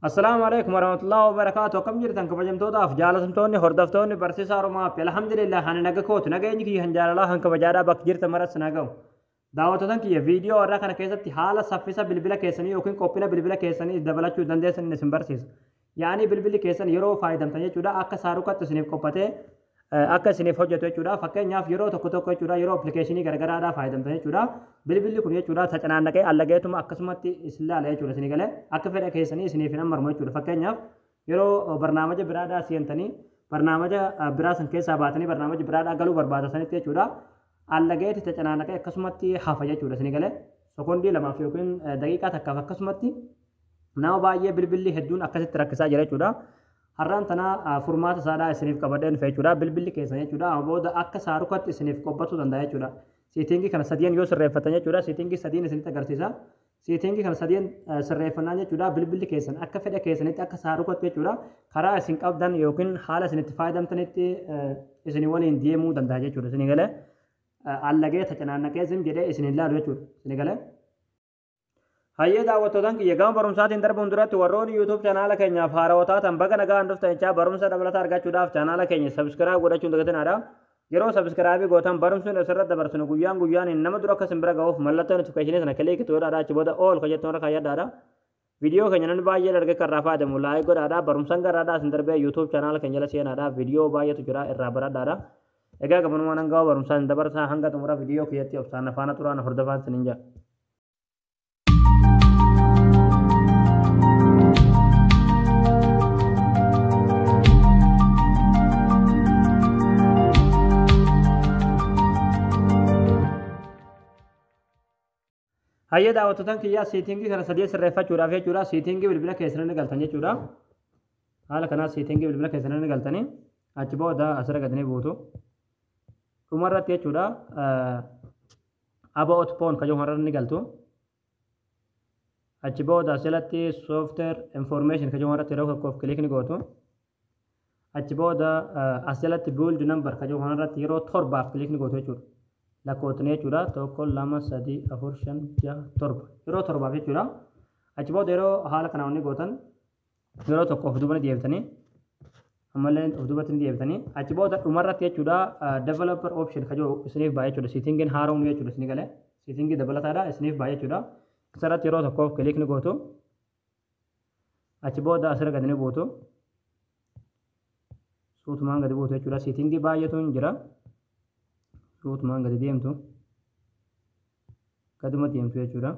Assalaamu alaikum warahmatullahi wabarakatuh. Akkam jirtan kabajamtootaaf jaalatamtoonni hordoftoonni barsiisaa Oromoo App? Alhamdulillah, ani naga kootu, nageenyi kiyya kan jaalalaa kan kabajaadhaa bakka jirtan maratti na ga'u. Daawwattoota kiyya, viidiyoo irraa kana keessatti haala saffisa bilbila keessanii yookiin qophina bilbila keessanii dabalachuu dandeessan isin barsiisa. Yaa'anii bilbilli keessan yeroo fayyadamtan jechuudha, akka saarukatti isiniif qophatee akka isiniif hojjetu jechuudha. Fakkeenyaaf, yeroo tokko tokko jechuudha, yeroo appilikeeshinii garagaraadhaa fayyadamtan jechuudha. Bilbilli kun jechuudha tacanaannaqee allageetuma akkasumatti isin laala jechuudha, isinii galee akka fedha keessanii isiniif hin ammarmu jechuudha. Fakkeenyaaf, yeroo barnaamaja biraadhaa seentanii, barnaamaja biraa san keessaa baatanii barnaamaja biraadhaa galuu barbaada sanitti jechuudha. Allageeti tacanaannaqee akkasumatti hafa jechuudha, isinii galee sekondii 2f yookiin daqiiqaa 1f akkasumatti nama baay'ee bilbilli hedduun akkasitti rakkisaa jira jechuudha. Har'aan tana furmaata isaadhaa isiniif qabadheen dhufe jechuudha. Bilbilli keessan jechuudha amma booda akka saarukatti isiniif qophatuu danda'a jechuudha. Setting kana sadiin yoo sirreeffatan jechuudha. Setting sadiin isinitti agarsiisa. Setting kana sadiin sirreeffannaan jechuudha, bilbilli keessan akka fedha keessanitti akka saarukatti jechuudha, karaa isin qabdan yookiin haala isin itti fayyadamtanitti isin waliin deemuu danda'a jechuudha. Isin galee allagee tacanaannaqee isin jedhee isin hin laalu jechuudha. Isin galee. Hayyee daawwattootaan kiyya, gama barumsaatiin darbuun duratti warroonni YouTube chaanaala keenyaaf haarawaa taatan baga nagaan dhuftan jechaa, barumsa dabalataa argachuudhaaf chaanaala keenya subscribe godhachuun dagatinadha. Yeroo subscribe gootan barumsuun asirratti dabarsinu guyyaan guyyaan nama dura akka isin bira ga'uuf mallattoo notification sana click godhaadha, achi booda all ka jettuun irra kaayyadhaadha. Viidiyoo keenya namni baay'een arge kan irraa fayyadamu like godhaadha. Barumsaan garaadhaa isin darbee YouTube chaanaala keenya jala seenaadha. Viidiyoo baay'eetu jira, irraa baradhaadha. Egaa gabanumaan hanga barumsaan dabarsaa hanga xumura viidiyoo kiyyatti obsaan faana turaan hordofaan isiniin jedha. Hayyee daawwattootaan kiyyaa, setting kana sadii sirreeffachuudhaaf jechuudha, setting bilbila keessanii ni galtan jechuudha. Haala kanaa setting bilbila keessanii ni galtanii, achi booda asirra gadi ni buutu. Dhumarratti jechuudha, about phone kan jedhu ni galtu. Achi booda asirratti software information kan jedhu irratti yeroo tokkoof click ni gootu. Achi booda as jalatti build number kan jedhu irratti yeroo torbaaf click ni gootu jechuudha. Lakkootni jechuudha, 1, 2, 3, 4, 5, 6, 7, yeroo torbaaf jechuudha. Achi booda yeroo haala kanaan ni gootan, yeroo tokko of duuba ni deebitanii, ammallee of duubatti ni deebitanii, achi booda dhumarratti jechuudha, developer option kan jedhu isiniif ba'a jechuudha. Settingiin haaromni jechuudha, isinii galee setting dabalataadha isiniif ba'a jechuudha. Isarratti yeroo tokkoof click ni gootu. Achi booda asirra gadi ni buutu. Suutumaan gadi buutu jechuudha. Setting baay'eetu hin jira. Suutumaan gadi deemtu. Gaduma deemtu jechuudha.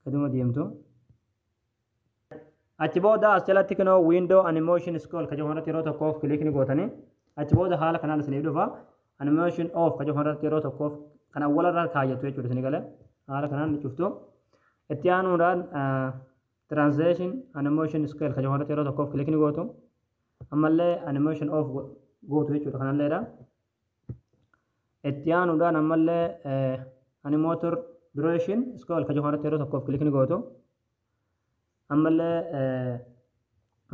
Gaduma deemtu. Achi booda as jalatti kunoo window animation scroll kan jedhu irratti yeroo tokkoof click ni gootanii, achi booda haala kanaan isiniif dhufa. Animation off kan jedhu irratti yeroo tokkoof kan awwalarra kaayyattu jechuudha, isinii galee haala kanaan ni cuftu. Itti aanuudhaan transition animation scale kan jedhu irratti yeroo tokkoof click ni gootu. Ammallee animation off gootu jechuudha kanalleedha. Itti aanuudhaan ammallee animator duration scale kan jedhu irratti yeroo tokkoof click ni gootu. Ammallee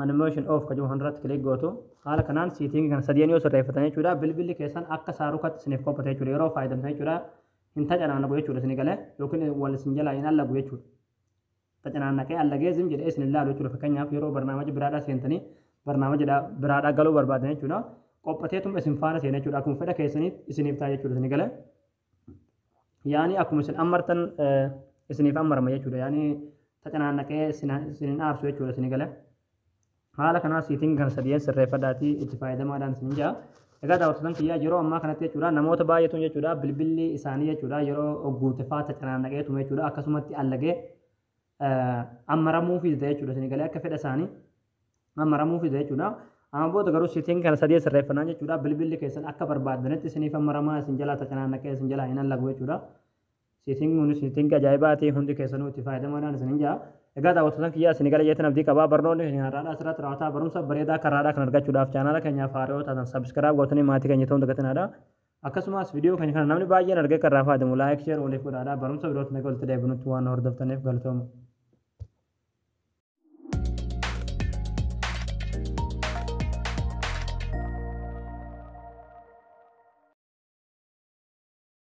animation off kan jedhu irratti click gootu. Haala kanaan setting kana sadeen yoo sirreeffatan jechuudha, bilbilli keessan akka saarukatti isiniif qophate jechuudha. Yeroo fayyadamtan jechuudha, hin tacanaanaqu jechuudha, isinii galee yookiin wal isin jalaa hin allagu jechuudha. Tacanaannaqee allagee zim jedhee isin ilaalu jechuudha. Fakkeenyaaf, yeroo barnaamaja biraadhaa seentanii barnaamaja biraadhaa galuu barbaadan jechuudha. Qophateetuma isin faana seena jechuudha. Akkuma fedha keessaniitti isiniif ta'a jechuudha, isinii galee. Yaani akkuma isin ammartan isiniif ammarama jechuudha. Yaani tacanaannaqee isin hin aarsu jechuudha, isinii galee. Haala kanaa setting kana sadeen sirreeffadhaatii itti fayyadamaadhaan isin jaa. Egaa daawwattoota kiyyaa, yeroo ammaa kanatti jechuudha, namoota baay'eetu jechuudha, bilbilli isaanii jechuudha, yeroo guute faa tacanaannaqeetuma jechuudha, akkasumatti allagee ammaramuu fida jechuudha, isinii galee akka fedha isaanii ammaramuu fida jechuudha. Amma booda garuu setting kana sadii sirreeffannaan jechuudha, bilbilli keessan akka barbaadanitti isiniif ammaramaa, isin jalaa tacanaannaqee isin jalaa hin allagu jechuudha. Setting kun setting ajaa'ibaa ta'e, hundi keessanuu itti fayyadamaadhaan isin jaa. Egaa daawwattoota kiyyaa, isin gara jeetan abdii qabaa. Barnoonni keenya har'aadhaa asirratti raawwataa. Barumsa bareedaa karaadhaa kan argachuudhaaf chaanaala keenyaaf haaraa taatan subscribe gootanii maatii keenya ta'uun dagatinaadha. Akkasumas viidiyoo keenya kana namni baay'een argee kan irraa fayyadamu like, share waliif godhaadha. Barumsa birootti naga walitti deebinutti waan hordoftaniif galatooma.